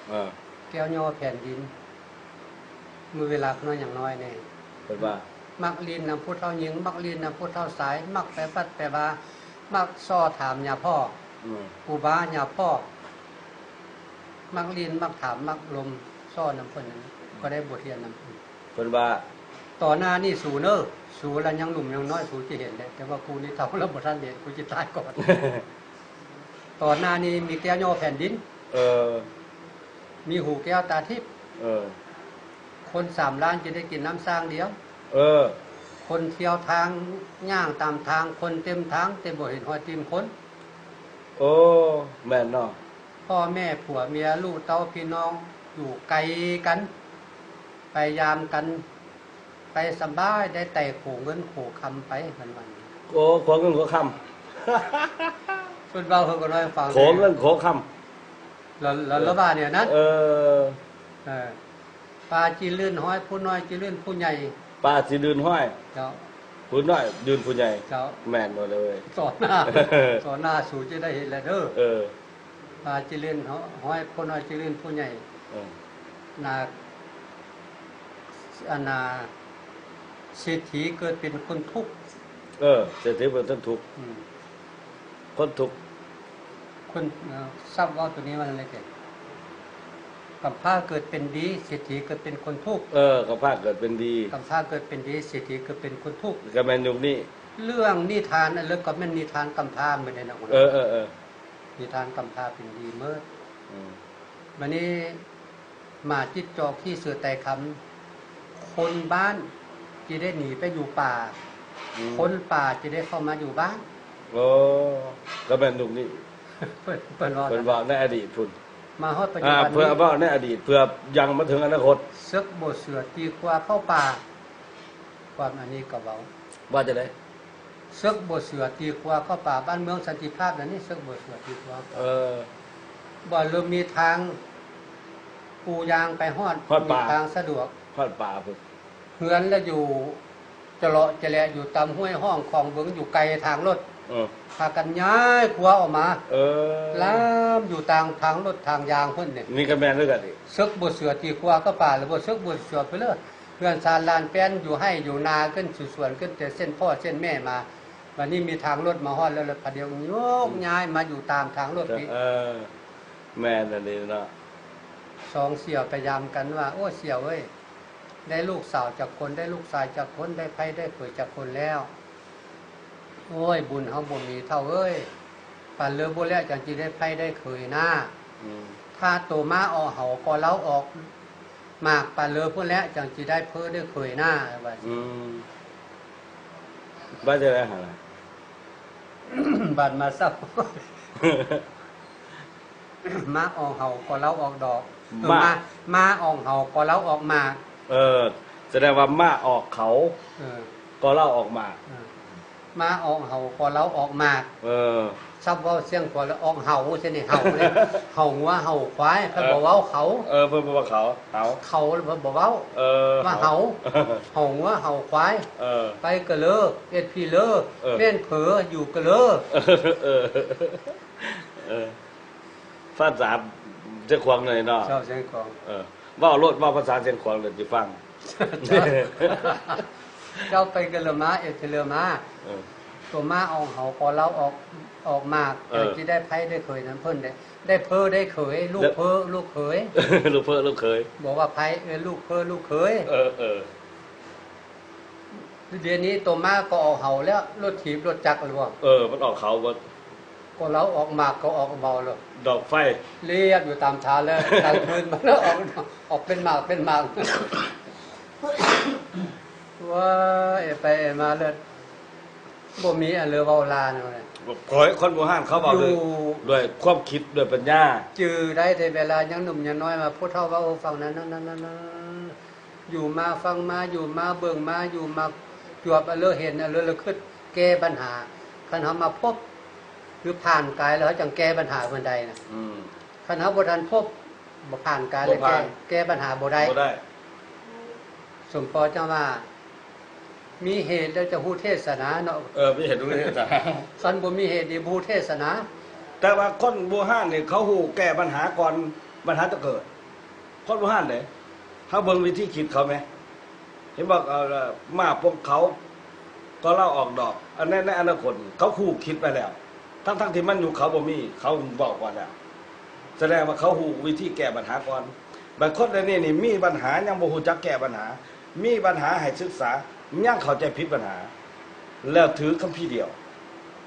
ເອີ ແກ້ວຍໍແຜ່ນດິນ ມື້ເວລາຂະນ້ອຍຍັງນ້ອຍນີ້ ເພິ່ນວ່າ ມັກຫຼິ້ນນຳຜູ້ເຖົ້າຍິງ ມັກຫຼິ້ນນຳຜູ້ເຖົ້າຊາຍ ມັກໄປວັດໄປວາ ມັກສໍ່ຖາມຍາພໍ່ ອືມ ຄູບາຍາພໍ່ ມັກຫຼິ້ນ ມັກຖາມ ມັກລົມສໍ່ນຳເພິ່ນນັ້ນ ອືມ ກໍໄດ້ບົດຮຽນນຳເພິ່ນ ເພິ່ນວ່າ ຕໍ່ໜ້ານີ້ສູເນີ ສູລະຍັງໜຸ່ມຍັງນ້ອຍ ສູຈະເຫັນແຫຼະ ແຕ່ວ່າກູນີ້ເຖົ້າລະບໍ່ທັນເຫັນ ກູຊິຕາຍກ່ອນ ຕໍ່ໜ້ານີ້ມີແກ້ວຍໍແຜ່ນດິນ ເອີ ມີຫູແກ້ວຕາທິບ ເອີ ຄົນສາມລ້ານຈະໄດ້ກິນນ້ຳຊ້າງດຽວ ເອີ ຄົນທ່ຽວທາງ ຍ່າງຕາມທາງ ຄົນເຕັມທາງ ແຕ່ບໍ່ເຫັນຮອຍຕີນຄົນ ໂອ້ ແມ່ນເນາະ ພໍ່ແມ່ຜົວເມຍ ລູກເຕົ້າພີ່ນ້ອງ ຢູ່ໄກກັນ ໄປຢາມກັນ ໄປສະບາຍ ໄດ້ໄຕ່ຂົວເງິນຂົວຄຳໄປ ເພິ່ນວ່າ ໂອ້ ຂົວເງິນຂົວຄຳ ເພິ່ນເວົ້າໃຫ້ຂ້ອຍຟັງ ຂົວເງິນຂົວຄຳ ລະ ລະ ລະວ່າແນວນັ້ນ ເອີ ເອີ ປາຈີນລື່ນຫ້ອຍ ຜູ້ນ້ອຍຈີນລື່ນຜູ້ໃຫຍ່ ປາຈີນລື່ນຫ້ອຍ ເຈົ້າ ຜູ້ນ້ອຍລື່ນຜູ້ໃຫຍ່ ເຈົ້າ ແມ່ນບໍ່ເລີຍ ຕໍ່ໜ້າ ຕໍ່ໜ້າສູຈະໄດ້ເຫັນແລ້ວເດີ ເອີ ປາຈີນລື່ນຫ້ອຍ ຜູ້ນ້ອຍຈີນລື່ນຜູ້ໃຫຍ່ ເອີ ນາ ອັນນ່າ ເສດຖີເກີດເປັນຄົນທຸກ ເອີ ເສດຖີເກີດເປັນຄົນທຸກ ອືມ ຄົນທຸກ ຄົນ ເອີ ຊັບເວົ້າໂຕນີ້ວ່າຈັ່ງໃດເກ? ກຳພ້າເກີດເປັນດີ ເສດຖີເກີດເປັນຄົນທຸກ ເອີ ກຳພ້າເກີດເປັນດີ ກຳພ້າເກີດເປັນດີ ເສດຖີເກີດເປັນຄົນທຸກ ກໍແມ່ນຍຸກນີ້ ເລື່ອງນິທານ ອັນເລີກກໍແມ່ນນິທານກຳພ້າໝົດເດ້ເນາະ ເອີ ເອີ ເອີ ນິທານກຳພ້າເປັນດີໝົດ ອືມ ບາດນີ້ ໝາຈິດຈອກຂີ້ເສືອໄຕຄຳ ຄົນບ້ານຈະໄດ້ໜີໄປຢູ່ປ່າ ອືມ ຄົນປ່າຈະໄດ້ເຂົ້າມາຢູ່ບ້ານ ໂອ້ ກໍແມ່ນຍຸກນີ້ ເພິ່ນ ເພິ່ນເວົ້າ ເພິ່ນເວົ້າໃນອະດີດພຸ້ນ ມາຮອດປັດຈຸບັນ ເພື່ອເວົ້າໃນອະດີດ ເພື່ອຍັງມາເຖິງອະນາຄົດ ເສິກບໍ່ເສືອຕີຂວາເຂົ້າປ່າ ຄວາມອັນນີ້ກໍເວົ້າ ວ່າຈັ່ງໃດ? ເສິກບໍ່ເສືອຕີຂວາເຂົ້າປ່າ ບ້ານເມືອງສັນຕິພາບແນວນີ້ ເສິກບໍ່ເສືອຕີຂວາ ເອີ ບໍ່ເລີ່ມມີທາງ ປູຢາງໄປຮອດ ຮອດປ່າ ມີທາງສະດວກ ຮອດປ່າພຸ້ນ ເຮືອນລະຢູ່ຈະເລາະຈະແລະ ຢູ່ຕາມຫ້ວຍຮ່ອງຂອງເບິ່ງ ຢູ່ໄກທາງລົດ ເອີ ພາກັນຍ້າຍຄົວອອກມາ ເອີ ລາມຢູ່ຕາງທາງລົດທາງຢາງພຸ້ນນີ້ ນີ້ກໍແມ່ນຄືກັນອີກ ເສິກບໍ່ເສືອຕີຂວາເຂົ້າປ່າ ລະບໍ່ເສິກບໍ່ເສືອໄປເລີຍ ເຮືອນຊານລານແປ້ນ ຢູ່ໄຮ່ຢູ່ນາຂຶ້ນ ສູ່ສວນຂຶ້ນ ແຕ່ເສັ້ນພໍ່ເສັ້ນແມ່ມາ ບັດນີ້ມີທາງລົດມາຮອດແລ້ວ ລະພະດຽວໂຍກ ອືມ ຍ້າຍມາຢູ່ຕາມທາງລົດນີ້ ເອີ ແມ່ນອັນນີ້ເນາະ ສອງສ່ຽວໄປຢາມກັນວ່າ ໂອ້ ສ່ຽວເອີຍ ໄດ້ລູກສາວຈັກຄົນ ໄດ້ລູກຊາຍຈັກຄົນ ໄດ້ໃພ້ໄດ້ເຂີຍຈັກຄົນແລ້ວ? ໂອ້ຍ ບຸນເຮົາບໍ່ມີເຖົ້າເອີຍ ປານເລີບໍ່ແລ້ວ ຈັ່ງຊິໄດ້ໃພ້ໄດ້ເຂີຍນາ ອືມ ຖ້າໂຕມ້າອອກເຫົາ ກໍເລົາອອກໝາກ ປານເລີພຸ້ນແຫຼະ ຈັ່ງຊິໄດ້ເພີໄດ້ເຂີຍນາ ວ່າ ອືມ ວ່າຈັ່ງໃດຫັ້ນລະ? ບາດມາເຊົ້າ ມ້າອອກເຫົາກໍເລົາອອກດອກ ມ້າ ເອີ ມ້າ ມ້າອອກເຫົາກໍເລົາອອກໝາກ ເອີ ສະແດງວ່າມ້າອອກເຂົາ ເອີ ກໍເລົາອອກໝາກ ເອີ ມ້າອອກເຫົາກໍເລົາອອກໝາກ ເອີ ສັບເວົ້າສຽງຂວາລະອອກເຫົາ ຊັ້ນນີ້ ເຫົານີ້ ເຫົາງົວເຫົາຄວາຍ ເພິ່ນບໍ່ເວົ້າເຂົາ ເອີ ເພິ່ນບໍ່ເວົ້າເຂົາ ເຂົາ ເຂົາເພິ່ນບໍ່ເວົ້າ ເອີ ວ່າເຫົາ ເຫົາງົວເຫົາຄວາຍ ເອີ ໄປກະເລີ ເອັດພີເລີ ເອີ ແມ່ນເຜີ ຢູ່ກະເລີ ເອີ ເອີ ພາສາຊຽງຂວາງເລີຍເນາະ ເຈົ້າ ຊຽງຂວາງ ເອີ ເວົ້າໂລດ ເວົ້າພາສາຊຽງຂວາງໂລດ ຊິຟັງ ເຈົ້າໄປກະເລີມາ ເອັດກະເລີມາ ເອີ ໂຕມ້າອອກເຫົາກໍເລົາອອກ ອອກໝາກ ເອີ ເຈົ້າຊິໄດ້ໃພ້ໄດ້ເຂີຍນຳເພິ່ນເດ້ ໄດ້ເພີໄດ້ເຂີຍ ລູກເພີລູກເຂີຍ ລູກເພີລູກເຂີຍ ບໍ່ວ່າໃຜ ເອີ້ນລູກເພີລູກເຂີຍ ເອີ ເອີ ດຽວນີ້ໂຕມ້າກໍອອກເຫົາແລ້ວ ລົດຖີບລົດຈັກແລ້ວບໍ່ ເອີ ມັນອອກເຂົາເບິດ ກໍເລົາອອກໝາກກໍອອກເບົາແລ້ວ ດອກໄຟລຽບຢູ່ຕາມທາງແລ້ວ ກາງຄືນມັນອອກ ອອກເປັນໝາກເປັນໝາກ ໂອ້ຍ ໄປມາແລ້ວ ບໍ່ມີອັນເລີເວົ້າລາວແນວໃດ ຂ້ອຍ ຄົນບູຮານເຂົາເວົ້າດ້ວຍ ຢູ່ ດ້ວຍຄວາມຄິດ ດ້ວຍປັນຍາ ຈື່ໄດ້ແຕ່ເວລາຍັງໜຸ່ມຍັງນ້ອຍມາ ຜູ້ເຖົ້າເວົ້າໃຫ້ຟັງນັ້ນ ຢູ່ມາຟັງມາ ຢູ່ມາເບິ່ງມາ ຢູ່ມາຈວບອັນເລີເຫັນອັນເລີ ລະຄິດແກ້ບັນຫາ ຄັນເຮົາມາພົບ ຫຼືຜ່ານກາຍແລ້ວ ເຮົາຈັ່ງແກ້ບັນຫາເພິ່ນໄດ້ນະ ອືມ ຄັນເຮົາບໍ່ທັນພົບ ບໍ່ຜ່ານການ ບໍ່ຜ່ານ ແກ້ ແກ້ບັນຫາບໍ່ໄດ້ ບໍ່ໄດ້ ສົມພໍຈັ່ງວ່າ ມີເຫດແລ້ວຈະຮູ້ເທດສະໜາເນາະ ເອີ ມີເຫດຮູ້ເທດສະໜາ ຄັນບໍ່ມີເຫດນີ້ບໍ່ຮູ້ເທດສະໜາ ແຕ່ວ່າຄົນບູຮານນີ້ເຂົາຮູ້ແກ້ບັນຫາກ່ອນ ບັນຫາຈະເກີດ. ຄົນບູຮານເດ້ ເຮົາເບິ່ງວິທີຄິດເຂົາແມ ເຫັນບໍ່? ເອີ ມ້າປົກເຂົາກໍລາວອອກດອກ ອັນໃນ ໃນອະນາຄົດນີ້ ເຂົາຮູ້ຄິດໄວ້ແລ້ວ ທັງໆທີ່ມັນຍຸກເຂົາບໍ່ມີ ເຂົາເວົ້າກ່ອນແລ້ວ ສະແດງວ່າເຂົາຮູ້ວິທີແກ້ບັນຫາກ່ອນ. ບັດຄົນດຽວນີ້ນີ້ມີບັນຫາຍັງບໍ່ຮູ້ຈັກແກ້ບັນຫາ ມີບັນຫາໃຫ້ສຶກສາ ຍັງເຂົ້າໃຈຜິດບັນຫາ ແລ້ວຖືຄຳພີດຽວ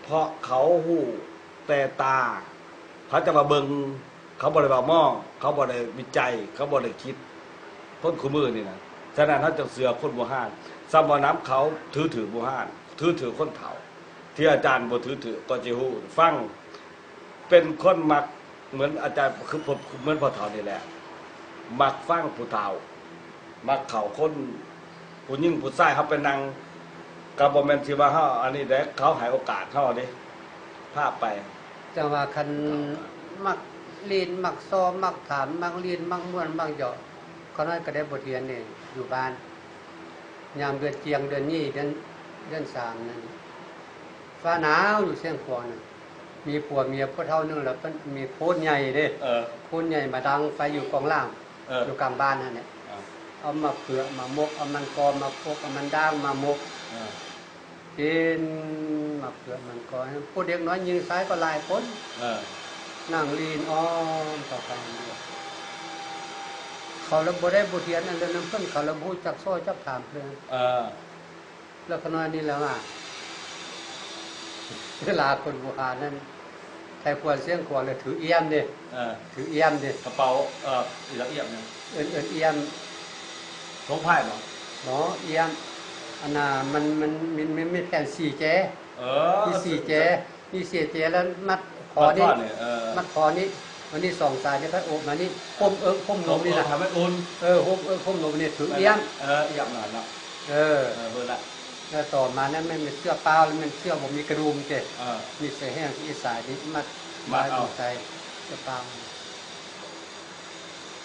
ເພາະເຂົາຮູ້ແຕ່ຕາ ເຂົາຈະວ່າເບິ່ງ ເຂົາບໍ່ໄດ້ວ່າມອງ ເຂົາບໍ່ໄດ້ວິໄຈ ເຂົາບໍ່ໄດ້ຄິດ ຄົນຄູ່ມື້ນີ້ນະ. ສະນັ້ນເຮົາຈຶ່ງເຊື່ອຄົນບູຮານ ສ່ຳວ່ານຳເຂົາຖືຖືກບູຮານ ຖືຖືກຄົນເຖົ້າ ທີ່ອາຈານບໍ່ຖືຖືກກໍຊິຮູ້ຟັງ ເປັນຄົນມັກ ເໝືອນອາຈານ ຄື ຄືເໝືອນພໍ່ເຖົ້ານີ້ແຫຼະ ມັກຟັງຜູ້ເຖົ້າ ມັກເຂົ້າຄົນ ຜູ້ຍິງຜູ້ຊາຍເຮົາໄປນັ່ງ ກໍບໍ່ແມ່ນຊິວ່າເຮົາອັນນີ້ເດ້ ເຂົາໃຫ້ໂອກາດເຮົາເດ້ ພາໄປ. ຈັ່ງວ່າຄັນມັກຫຼິ້ນ ມັກຊອມ ມັກຖາມ ມັກຫຼິ້ນ ມັກມ່ວນ ມັກຢອກ ຂ້ານ້ອຍກໍໄດ້ບົດຮຽນນີ້ຢູ່ບ້ານ ຍາມເດືອນຈຽງ ເດືອນຍີ່ ເດືອນ ເດືອນສາມນັ້ນ ຟ້າໜາວຢູ່ຊຽງຂວາງນັ້ນ ມີຜົວເມຍຜູ້ເຖົ້າໜຶ່ງ ແລ້ວເພິ່ນມີໂພນໃຫຍ່ເດ້ ເອີ ໂພນໃຫຍ່ມາດັງໄຟຢູ່ກອງລ່າງ ເອີ ຢູ່ກາງບ້ານຫັ້ນແຫຼະ ເອີ ເອົາໝາກເຜືອກມາໝົກ ເອົາມັນກອມມາປົກ ເອົາມັນດ້າງມາໝົກ ເອີ ກິນໝາກເຜືອກມັນກອມ ພວກເດັກນ້ອຍຍິງຊາຍກໍຫຼາຍຄົນ ເອີ ນັ່ງຫຼິ້ນອ້ອມເຂົ້າໄປ ເຂົາລະບໍ່ໄດ້ບົດຮຽນອັນເລີນນຳເພິ່ນ ເຂົາລະບໍ່ຮູ້ຈັກຊໍ້ຈັກຖາມເພິ່ນ ເອີ ແລ້ວຂະນ້ອຍນີ້ແຫຼະວ່າ ເວລາຄົນບູຮານນັ້ນ ໃສ່ຂວາງຊຽງຂວາງແລ້ວຖືອ່ຽມເດ້ ເອີ ຖືອ່ຽມເດ້ ກະເປົາ ເອີ ອີ່ຫຍັງອ່ຽມນີ້ ເອີ້ນ ເອີ້ນອ່ຽມ ຖົງພາຍບໍ່? ບໍ່ ອ່ຽມ ອັນນ່າ ມັນ ມັນ ມັນ ມັນມີແຜ່ນສີ່ແຈ ເອີ ມີສີ່ແຈ ມີສີ່ແຈ ແລ້ວມັດຄໍນີ້ ມັດຄໍນີ້ ມັດຄໍນີ້ ອັນນີ້ສອງສາຍນີ້ ຄ່ອຍໂອບມານີ້ ໂຮມເອິກໂຮມນົມນີ້ນະ ໂຮມເອິກ ໂຮມນົມນີ້ຖືອ່ຽມ ເອີ ອ່ຽມນັ້ນເນາະ ເອີ ເອີ ເບິ່ງລະ ແລ້ວຕໍ່ມານັ້ນແມ່ນເສື້ອປ່າວ ແລ້ວແມ່ນເສື້ອບໍ່ມີກະດຸມເດ້ ເອີ ມີແຕ່ແຫ້ງອີສາຍນີ້ມັດ ມັດເອົາ ໃສ່ເສື້ອປ່າວ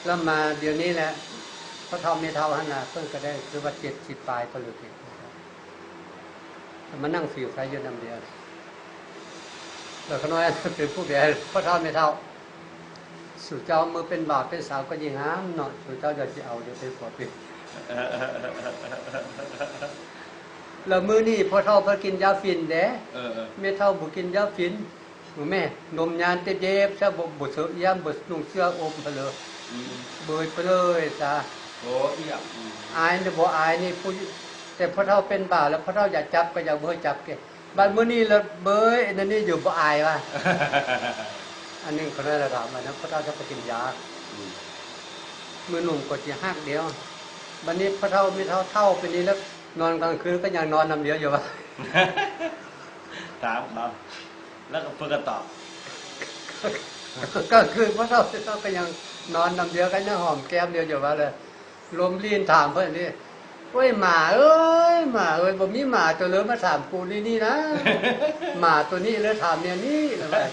ແລ້ວມາດຽວນີ້ແຫຼະ ພໍ່ເຖົ້າແມ່ເຖົ້າຫັ້ນນະ ເພິ່ນກໍໄດ້ຄືວ່າເຈັດສິບປາຍກໍເລີຍ ມານັ່ງຜິວໄຟຢູ່ນຳດຽວ ແລ້ວຂະນ້ອຍເປັນຜູ້ແບກ ພໍ່ເຖົ້າແມ່ເຖົ້າ ສູເຈົ້າເມື່ອເປັນບ່າວເປັນສາວກໍຍິ່ງງາມເນາະ ສູເຈົ້າຢາກຊິເອົາຢູ່ເປັນຜົວເປັນ ແລ້ວມື້ນີ້ພໍ່ເຖົ້າເພິ່ນກິນຢາຝິ່ນເດ້ ເອີ ເອີ ແມ່ເຖົ້າບໍ່ກິນຢາຝິ່ນ ແມ່ນົມຍານເຈັບໆ ຊະ ບໍ່ ບໍ່ເຊີອຽມ ບໍ່ນຸ່ງເສື້ອອົມເພີ້ ອືມ ເບີຍເພີ້ຊະ ໂອ້ ອຽມ ອາຍນີ້ບໍ່ອາຍນີ້ ຜູ້ ແຕ່ພໍ່ເຖົ້າເປັນບ່າວແລ້ວ ພໍ່ເຖົ້າຢາກຈັບກໍຢາກບໍ່ໃຫ້ຈັບເກ ບັດມື້ນີ້ລະເບີຍອັນນັ້ນນີ້ຢູ່ ບໍ່ອາຍວ່າ ອັນນີ້ເຂົາໄດ້ລະຖາມວ່ານະ ພໍ່ເຖົ້າຈະໄປກິນຢາ ອືມ ມື້ໜຸ່ມກໍຊິຮັກດຽວ ບັດນີ້ພໍ່ເຖົ້າມີເຖົ້າ ເຖົ້າປານນີ້ແລ້ວ ນອນກາງຄືນກໍຍັງນອນນຳດຽວຢູ່ວ່າ ຖາມເຂົາ ແລ້ວກໍເພິ່ນກໍຕອບ ກາງຄືນພໍ່ເຖົ້າ ເຖົ້າກໍຍັງນອນນຳດຽວ ກໍຍັງຫອມແກ້ມດຽວຢູ່ວ່າເລີຍ ລົມລີນຖາມເພິ່ນນີ້ ໂອ້ຍ ໝາເອີຍ ໝາເອີຍ ບໍ່ມີໝາຕົວເລີຍມາຖາມກູນີ້ນີ້ນະ ໝາຕົວນີ້ເລີຍຖາມແນວນີ້ລະວ່າ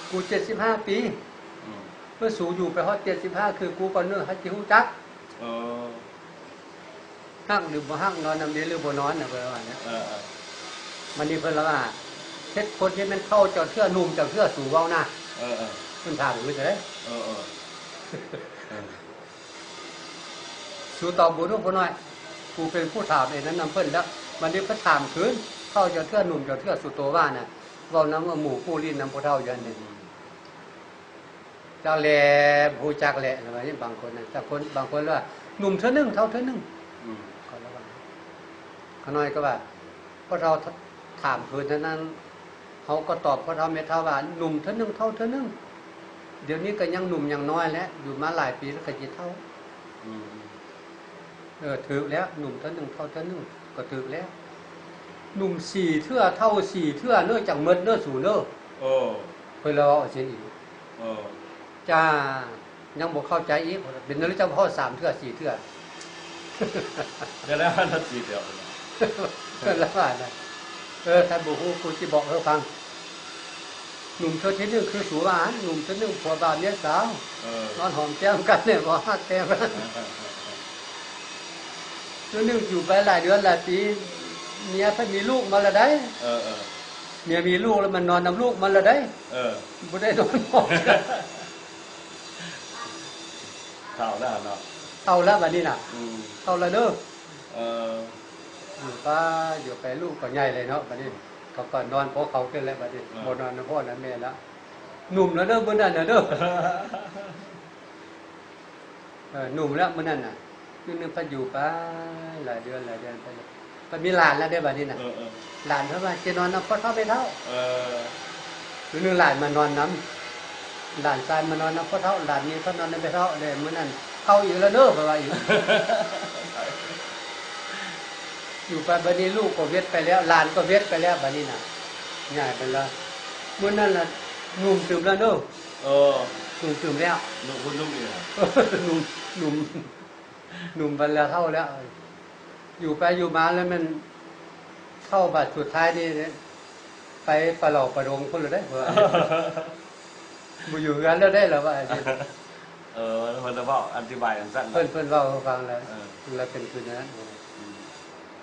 ກູເຈັດສິບຫ້າປີ ອືມ ເມື່ອສູຢູ່ໄປຮອດເຈັດສິບຫ້າຄືກູກ່ອນເນີ ໃຜຊິຮູ້ຈັກ ເອີ ຮັກຫຼືບໍ່ຮັກ ນອນນຳເດຫຼືບໍ່ນອນນະ ເພິ່ນວ່ານະ ເອີ ເອີ ບາດນີ້ເພິ່ນລະວ່າ ເຮັດຄົນທີ່ແມ່ນເຖົ້າເຈົ້າເທື່ອ ໜຸ່ມເຈົ້າເທື່ອ ສູເວົ້ານະ ເອີ ເອີ ເພິ່ນຖາມຢູ່ຈັ່ງໃດ ເອີ ເອີ ເອີ ສູຕອບບໍ່ຮູ້ຜູ້ນ້ອຍ ກູເປັນຜູ້ຖາມເອງນັ້ນນຳເພິ່ນແລ້ວ ບາດນີ້ເພິ່ນຖາມຄືນ ເຖົ້າເຈົ້າເທື່ອ ໜຸ່ມເຈົ້າເທື່ອ ສູໂຕວ່ານະ ເວົ້ານຳໝູ່ຄູ່ຫຼິ້ນນຳຜູ້ເຖົ້າຢູ່ຫັ້ນເດ ອືມ ຈັກແຫຼະ ຮູ້ຈັກແຫຼະ ລະວ່າຫຍັງ ບາງຄົນນະ ຈັກຄົນ ບາງຄົນລະວ່າ ໜຸ່ມເທື່ອໜຶ່ງ ເຖົ້າເທື່ອໜຶ່ງ ອືມ ເຂົາລະວ່າ ຂ້ານ້ອຍກໍວ່າ ພໍ່ເຖົ້າຖາມຄືນນັ້ນ ເຮົາກໍຕອບພໍ່ເຖົ້າແມ່ເຖົ້າວ່າ ໜຸ່ມເທື່ອໜຶ່ງ ເຖົ້າເທື່ອໜຶ່ງ ດຽວນີ້ກໍຍັງໜຸ່ມຍັງນ້ອຍແຫຼະ ຢູ່ມາຫຼາຍປີແລ້ວກໍຊິເຖົ້າ ອືມ ເອີ ຖືກແລ້ວ ໜຸ່ມເທື່ອໜຶ່ງ ເຖົ້າເທື່ອໜຶ່ງ ກໍຖືກແລ້ວ ໜຸ່ມສີ່ເທື່ອ ເຖົ້າສີ່ເທື່ອເນີ ຈັ່ງໝົດເນີ ສູເນີ ໂອ້ ເພິ່ນລະເວົ້າຈັ່ງຊີ້ອີກ ໂອ້ ຈ້າ ຍັງບໍ່ເຂົ້າໃຈອີກ ເປັນແນວໃດຈັ່ງເວົ້າສາມເທື່ອສີ່ເທື່ອ ແລ້ວລະສີ່ເທື່ອ ເພິ່ນລະວ່ານະ ເອີ ທ່ານບໍ່ຮູ້ ກູຊິບອກໃຫ້ຟັງ ໜຸ່ມເທື່ອທີໜຶ່ງຄືສູວ່າຫັ້ນ ໜຸ່ມເທື່ອໜຶ່ງຜົວບ່າວເມຍສາວ ເອີ ນອນຫອມແກ້ມກັນແນ່ ບໍ່ຮັກແທ້ ເທື່ອໜຶ່ງຢູ່ໄປຫຼາຍເດືອນຫຼາຍປີ ເມຍເພິ່ນມີລູກມາລະໃດ ເອີ ເອີ ເມຍມີລູກແລ້ວ ມັນນອນນຳລູກມັນລະໄດ໋. ເອີ ບໍ່ໄດ້ນອນນອກ. ເຖົ້າແລ້ວເນາະ. ເຖົ້າແລ້ວບາດນີ້ນະ. ອືມ ເຖົ້າແລ້ວເດີ. ເອີ ຢູ່ໄປ ຢູ່ໄປ ລູກກໍໃຫຍ່ເລີຍເນາະ ບາດນີ້. ເຂົາກໍນອນພວກເຂົາຂຶ້ນແລ້ວບາດນີ້. ເອີ ບໍ່ນອນນຳພໍ່ນຳແມ່ແລ້ວ. ໜຸ່ມແລ້ວເດີ ມື້ນັ້ນນະເດີ. ເອີ ໜຸ່ມແລ້ວມື້ນັ້ນນະ. ມື້ໜຶ່ງພັດຢູ່ໄປຫຼາຍເດືອນ ຫຼາຍເດືອນໄປ ພັດມີຫຼານແລ້ວເດ້ບາດນີ້ນະ. ເອີ ເອີ ຫຼານເພິ່ນວ່າ ຈະນອນນຳພໍ່ເຖົ້າແມ່ເຖົ້າ. ເອີ ມື້ໜຶ່ງຫຼານມານອນນຳ ຫຼານຊາຍມານອນນຳພໍ່ເຖົ້າ ຫຼານນີ້ເພິ່ນນອນນຳແມ່ເຖົ້າເດ້. ມື້ນັ້ນເຖົ້າອີກແລ້ວເດີ ເພິ່ນວ່າອີກ. ຢູ່ໄປບາດນີ້ ລູກກໍຫວຽດໄປແລ້ວ ຫຼານກໍຫວຽດໄປແລ້ວບາດນີ້ນະ. ຍ້າຍໄປແລ້ວ ມື້ນັ້ນລະໜຸ່ມຕື່ມແລ້ວເດີ. ເອີ ໜຸ່ມຕື່ມແລ້ວ ໜຸ່ມພຸ້ນໜຸ່ມອີກ. ໜຸ່ມ ໜຸ່ມ ໜຸ່ມໄປແລ້ວ ເຖົ້າແລ້ວ. ຢູ່ໄປຢູ່ມາແລ້ວແມ່ນເຖົ້າບາດສຸດທ້າຍນີ້ ໄປປະເຫຼົາປະດົງພຸ້ນລະເດ້. ບໍ່ຢູ່ເຮືອນແລ້ວເດ້ລະວ່າ. ເອີ ເພິ່ນລະເວົ້າອະທິບາຍຈັ່ງຊັ້ນ. ເພິ່ນ ເພິ່ນເວົ້າໃຫ້ຟັງແລ້ວ. ເອີ ລະເປັນຄືນັ້ນ. ອືມ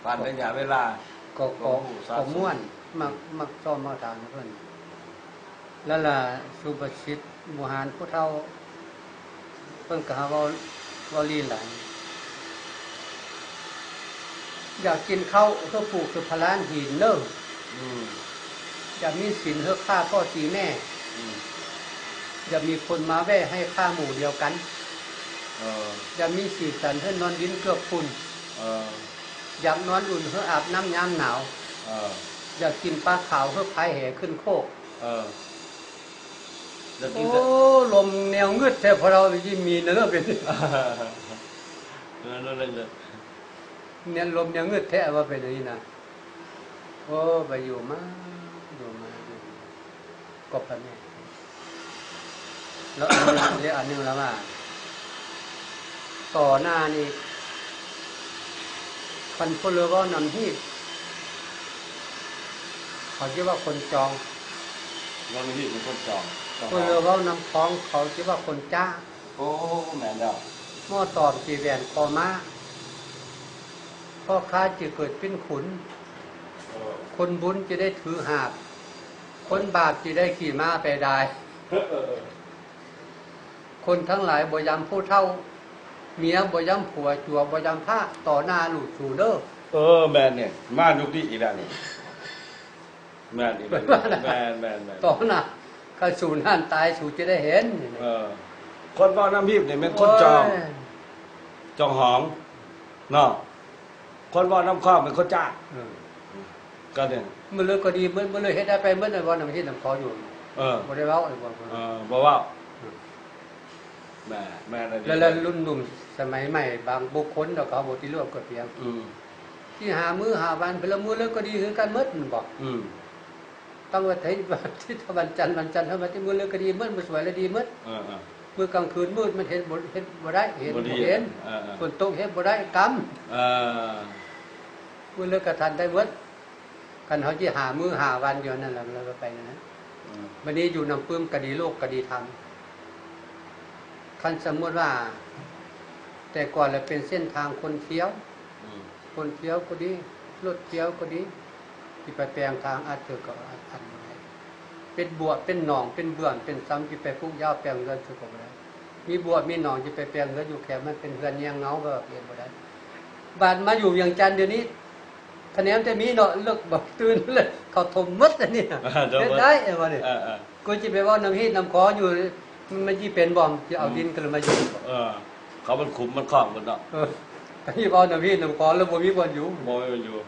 ຜ່ານໄລຍະເວລາ ກໍ ກໍ ກໍມ່ວນ ມັກ ມັກຊອມມັກຖາມເພິ່ນ. ແລ້ວລະສຸພາສິດບູຮານຜູ້ເຖົ້າ ເພິ່ນກໍຫາເວົ້າ ເວົ້າລີນຫຼາຍ. ຢາກກິນເຂົ້າ ເຮົາປູກສະພະລານຫີນເດີ. ອືມ ຢາກມີສິນ ເຮົາຂ້າພໍ່ຕີແມ່. ອືມ ຢາກມີຄົນມາແວ່ໃຫ້ຂ້າໝູ່ດຽວກັນ. ເອີ ຢາກມີສີສັນ ເຮົານອນດິນເກືອກຝຸ່ນ. ເອີ ຢາກນອນອຸ່ນ ເຮົາອາບນ້ຳຍາມໜາວ. ເອີ ຢາກກິນປາຂາວ ເຮົາພາຍແຫຂຶ້ນໂຄກ. ເອີ ຢາກກິນ ໂອ້ ແຕ່ ລົມແນວງຶດແທ້ ພວກເຮົາຊິມີນະເລີເປັນ ເອີ ເລີ ເລີ ເລີ ແນວລົມແນວງຶດແທ້ວ່າເປັນອັນນີ້ນະ. ໂອ້ ໄປຢູ່ມາ ຢູ່ມາ ຢູ່ມາ ກໍພະແນກ ແລ້ວອັນໜຶ່ງ ແລ້ວອັນໜຶ່ງລະວ່າ ຕໍ່ໜ້ານີ້ ຄັນຜູ້ເລີເວົ້ານຳຮີດ ເຂົາຈະວ່າຄົນຈອງ. ເວົ້ານຳຮີດເປັນຄົນຈອງ. ຜູ້ເລີເວົ້ານຳຄອງ ເຂົາຈະວ່າຄົນຈ້າ. ໂອ້ ແມ່ນແລ້ວ. ໝໍຕອມຈີແຫວນຄໍມ້າ ພໍ່ຄ້າຈະເກີດເປັນຂຸນ. ເອີ ຄົນບຸນຈະໄດ້ຖືຫາບ ຄົນບາບຈະໄດ້ຂີ່ມ້າໄປດາຍ. ເອີ ເອີ ເອີ ຄົນທັງຫຼາຍບໍ່ຢຳຜູ້ເຖົ້າ ເມຍບໍ່ຢຳຜົວ ຈົວບໍ່ຢຳພ້າ ຕໍ່ໜ້າລູກສູເດີ. ເອີ ແມ່ນນີ້ ມາຍຸກນີ້ອີກແລ້ວນີ້. ແມ່ນອີກແລ້ວ ແມ່ນ ແມ່ນ ແມ່ນ ຕໍ່ໜ້າ ຄັນສູນານຕາຍ ສູຈະໄດ້ເຫັນ. ເອີ ຄົນເວົ້ານຳຮີດນີ້ແມ່ນຄົນຈອງ ໂອ້ຍ ຈອງຫອງເນາະ. ຄົນເວົ້ານຳຄອງເປັນຄົນຈ້າ. ເອີ ກໍນີ້ ມື້ເລີກກໍດີໝົດ ມື້ເລີກເຮັດໄດ້ໄປໝົດ ເວົ້ານຳຮີດນຳຄອງຢູ່. ເອີ ບໍ່ໄດ້ເວົ້າ ເອີ ບໍ່ເວົ້າ. ເອີ ແມ່ນ ແມ່ນ ແລ້ວລຸ້ນໜຸ່ມສະໄໝໃໝ່ ບາງບຸກຄົນ ແລ້ວເຂົາບໍ່ຕິລວບກໍພຽງ. ອືມ ຊິຫາມື້ຫາວັນ ເພິ່ນລະມື້ເລີກກໍດີຄືກັນໝົດ ແມ່ນບໍ່? ອືມ ຕັ້ງວ່າທິດ ທິດວັນຈັນ ວັນຈັນເຮົາມາຕິ ມື້ເລີກກໍດີໝົດ ມື້ສວຍລະດີໝົດ. ເອີ ເອີ ມື້ກາງຄືນມືດມັນເຮັດບໍ່ ເຮັດບໍ່ໄດ້ ເຫັນບໍ່ເຫັນ. ເອີ ເອີ ຝົນຕົກເຮັດບໍ່ໄດ້ ກຳ. ເອີ ມື້ເລີກກະທັນໄດ້ໝົດ. ຄັນເຮົາຊິຫາມື້ຫາວັນຢູ່ຫັ້ນນະ ແລ້ວກໍໄປນັ້ນນະ. ອືມ ບັດນີ້ຢູ່ນຳປຶ້ມກະດີ ໂລກກະດີທຳ. ຄັນສົມມຸດວ່າ ແຕ່ກ່ອນລະເປັນເສັ້ນທາງຄົນທ່ຽວ ອືມ ຄົນທ່ຽວກໍດີ ລົດທ່ຽວກໍດີ ຊິໄປແປງທາງອັດເທື່ອກໍອັດ ອັດບໍ່ໄດ້. ເປັນບົວ ເປັນໜອງ ເປັນເບື່ອນ ເປັນຊຳ ຊິໄປປູກຢາວແປງເຮືອນເທື່ອກໍບໍ່ໄດ້. ມີບົວມີໜອງ ຊິໄປແປງເຮືອນຢູ່ແຄມ ມັນເປັນເຮືອນແຍງເງົາ ກໍເຮັດບໍ່ໄດ້. ບາດມາຢູ່ວຽງຈັນດຽວນີ້ ຄະແນນແຕ່ມີເນາະ ເລິກບອກຕື່ນເລີຍ ເຂົາຖົມໝົດອັນນີ້. ເຮັດໄດ້ ເອີ ວ່ານີ້ ເອີ ເອີ ກໍຊິໄປເວົ້ານຳຮີດນຳຄອງຢູ່ ມັນຊິເປັນບໍ່ ຊິເອົາ ອືມ ດິນກັນມາຢູ່ບໍ່? ເອີ ເຂົາມັນຂຸມມັນຄອງເບິດເນາະ. ເອີ ຊິເວົ້ານຳຮີດນຳຄອງແລ້ວບໍ່ມີບ່ອນຢູ່ ບໍ່ມີບ່ອນຢູ່.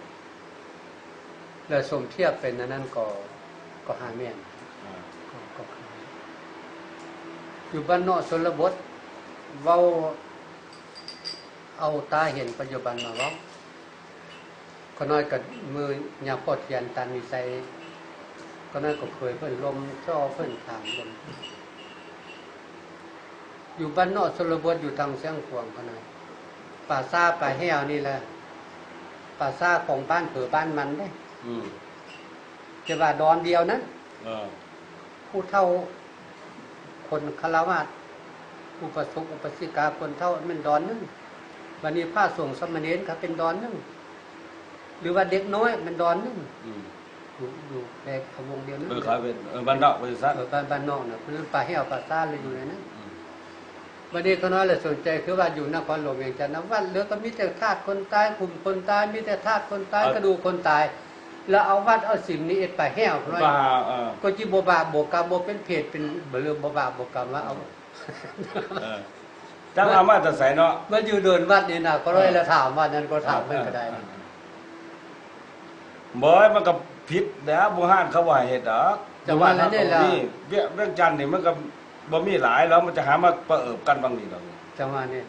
ແລ້ວສົມທຽບເປັນອັນນັ້ນກໍ ກໍຫາແມ່ນ. ອ່າ ກໍ ກໍຄື ຢູ່ບ້ານນອກຊົນນະບົດ ເວົ້າເອົາຕາເຫັນປັດຈຸບັນມາເວົ້າ. ຂ້ານ້ອຍກໍມື້ຍາມພໍ່ທຽນຕັນວິໄຊ ຂ້ານ້ອຍກໍເຄີຍເພິ່ນລົມ ຊໍເພິ່ນຖາມລົມ. ຢູ່ບ້ານນອກຊົນນະບົດ ຢູ່ທາງຊຽງຂວາງ ຂ້ານ້ອຍ ປ່າຊ້າປ່າແຫ້ວນີ້ແຫຼະ ປ່າຊ້າຂອງບ້ານໃຜບ້ານມັນເດ້. ອືມ ແຕ່ວ່າດອນດຽວນັ້ນ ເອີ ຜູ້ເຖົ້າ ຄົນຄາລະວາດ ອຸປະສົກອຸປະສິກາ ຄົນເຖົ້າແມ່ນດອນໜຶ່ງ. ບັດນີ້ພະສົງສາມະເນນກໍເປັນດອນໜຶ່ງ ຫຼືວ່າເດັກນ້ອຍແມ່ນດອນໜຶ່ງ. ອືມ ຢູ່ ຢູ່ແບບວງດຽວນັ້ນ ເອີ ເຂົາເປັນ ເອີ ບ້ານນອກວ່າຊັ້ນ ເອີ ບ້ານ ບ້ານນອກນະ ເພິ່ນປ່າແຫ້ວປ່າຊານເລີຍຢູ່ໃນນັ້ນ. ອືມ ບັດນີ້ຂ້ານ້ອຍລະສົນໃຈ ຄືວ່າຢູ່ນະຄອນຫຼວງວຽງຈັນນະ ວັດເຫຼືອກໍມີແຕ່ທາດຄົນຕາຍ ຂຸມຄົນຕາຍ ມີແຕ່ທາດຄົນຕາຍ ເອີ ກະດູກຄົນຕາຍ ແລ້ວເອົາວັດເອົາສິມນີ້ເຮັດປ່າແຫ້ວ ຂ້ານ້ອຍ ປ່າ ເອີ ກໍຈິບໍ່ບາບບໍ່ກຳ ບໍ່ເປັນເຜດເປັນ ບໍ່ເລີ ບໍ່ບາບບໍ່ກຳວ່າເອົາ ເອີ ເອີ ຈັກເອົາມາແຕ່ໃສເນາະ ມາຢູ່ໂດນວັດນີ້ນະ ກໍເລີຍ ເອີ ລະຖາມວ່ານັ້ນ ກໍຖາມເພິ່ນກໍໄດ້ ເອີ ເອີ ບໍ່ ມັນກໍຜິດແລ້ວ ບູຮານເຂົາບໍ່ໃຫ້ເຮັດດອກ ຈັງຫວະນັ້ນແຫຼະ ວຽງ ວຽງຈັນນີ້ມັນກໍບໍ່ມີຫຼາຍແລ້ວ ມັນຈະຫາມາປະເອີບກັນບາງນີ້ດອກ ຈັງຫວະນີ້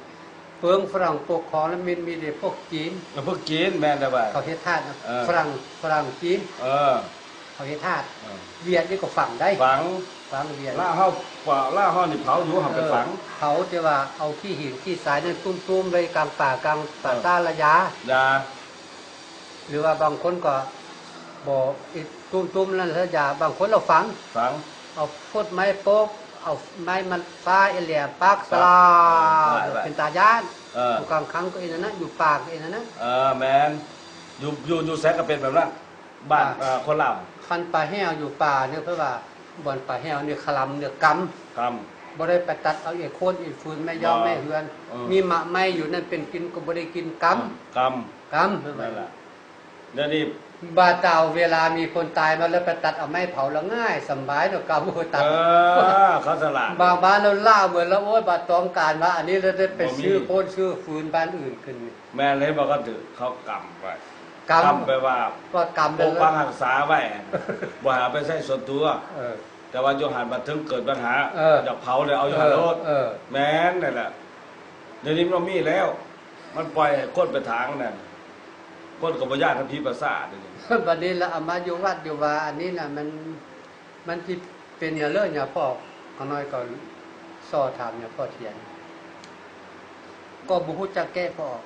ເພິ່ງຝຣັ່ງປົກຄອງແລ້ວ ມີ ມີແຕ່ພວກຈີນ ເອີ ພວກຈີນ ແມ່ນແລ້ວວ່າ ເຂົາເຮັດທາດນະ ເອີ ຝຣັ່ງ ຝຣັ່ງຈີນ ເອີ ເຂົາເຮັດທາດ ເອີ ຫວຽດນີ້ກໍຝັງໄດ໋ ຝັງ ຝັງຫວຽດ ລາວເຮົາ ລາວເຮົານີ້ເຜົາຢູ່ ເຮົາໄປ ເອີ ຝັງ ເຜົາ ແຕ່ວ່າເອົາຂີ້ຫີນຂີ້ຊາຍນັ້ນຕຸ້ມໆໄວ້ກາງປ່າ ກາງປ່າ ເອີ ຊາລະຢາ ຢາ ຫຼືວ່າບາງຄົນກໍບໍ່ ຕຸ້ມໆນັ້ນລະຢາ ບາງຄົນລະຝັງ ຝັງ ເອົາຟົດໄມ້ໂປກ ເອົາໄມ້ມັນຟ້າອີແຫຼມປາກສະຫຼາ ເອີ ເປັນຕາຢ້ານ ເອີ ຢູ່ກາງຄັງກໍເຮັດອັນນັ້ນ ຢູ່ປ່າກໍເຮັດອັນນັ້ນ ເອີ ແມ່ນ ຢູ່ ຢູ່ ຢູ່ໃສກໍເປັນແບບນັ້ນ ບ້ານ ອ່າ ເອີ ຄົນລາວ ຄັນປ່າແຫ້ວຢູ່ປ່ານີ້ ເພິ່ນວ່າບ່ອນປ່າແຫ້ວນີ້ຄະລຳນີ້ກຳ ກຳ ບໍ່ໄດ້ໄປຕັດເອົາເອໂຄນເອຟືນ ໄມ້ຢາວ ບໍ່ ໄມ້ເຮືອນ ເອີ ມີໝາກໄມ້ຢູ່ນັ້ນເປັນກິນກໍບໍ່ໄດ້ກິນ ກຳ ເອີ ກຳ ກຳ ເພິ່ນວ່າ ນັ້ນລະ ດຽວນີ້ ບາດຕາວເວລາມີຄົນຕາຍມາແລ້ວໄປຕັດເອົາໄມ້ເຜົາລະງ່າຍສະບາຍເນາະ ກຳບໍ່ຕັດ ເອີ ເຂົາສະຫຼາດ ບາງບ້ານລະລ້າເໝິດລະ ໂອ້ຍ ບາດຕ້ອງການມາອັນນີ້ລະໄດ້ໄປ ບໍ່ມີ ຊື້ໂຄນຊື້ຟືນບ້ານອື່ນຂຶ້ນ ແມ່ນເລີຍ ບໍ່ກໍຖືກເຂົາກຳໄວ້ ກຳ ກຳແປວ່າ ວ່າກຳ ປົກປັກຮັກສາໄວ້ ບໍ່ໃຫ້ເອົາໄປໃຊ້ສ່ວນຕົວ ເອີ ແຕ່ວ່າຢູ່ຫັ້ນບັດເຖິງເກີດບັນຫາ ເອີ ຢາກເຜົາແລ້ວເອົາຢູ່ຫັ້ນໂລດ ເອີ ເອີ ແມ່ນນັ້ນແຫຼະ ດຽວນີ້ມັນບໍ່ມີແລ້ວ ມັນປ່ອຍໃຫ້ຄົນໄປຖາງນັ້ນ ຄົນກໍບໍ່ຢ້ານນຳຜີປາສາດດຽວນີ້ ບັດນີ້ລະເອົາມາຢູ່ວັດຢູ່ວາ ອັນນີ້ນະ ມັນ ມັນຊິເປັນຫຍັງເລີຍ ຍາພໍ່ ຂ້ານ້ອຍກໍສໍ່ຖາມຍາພໍ່ທຽນ ກໍບໍ່ຮູ້ຈັກແກ້ພໍອອກ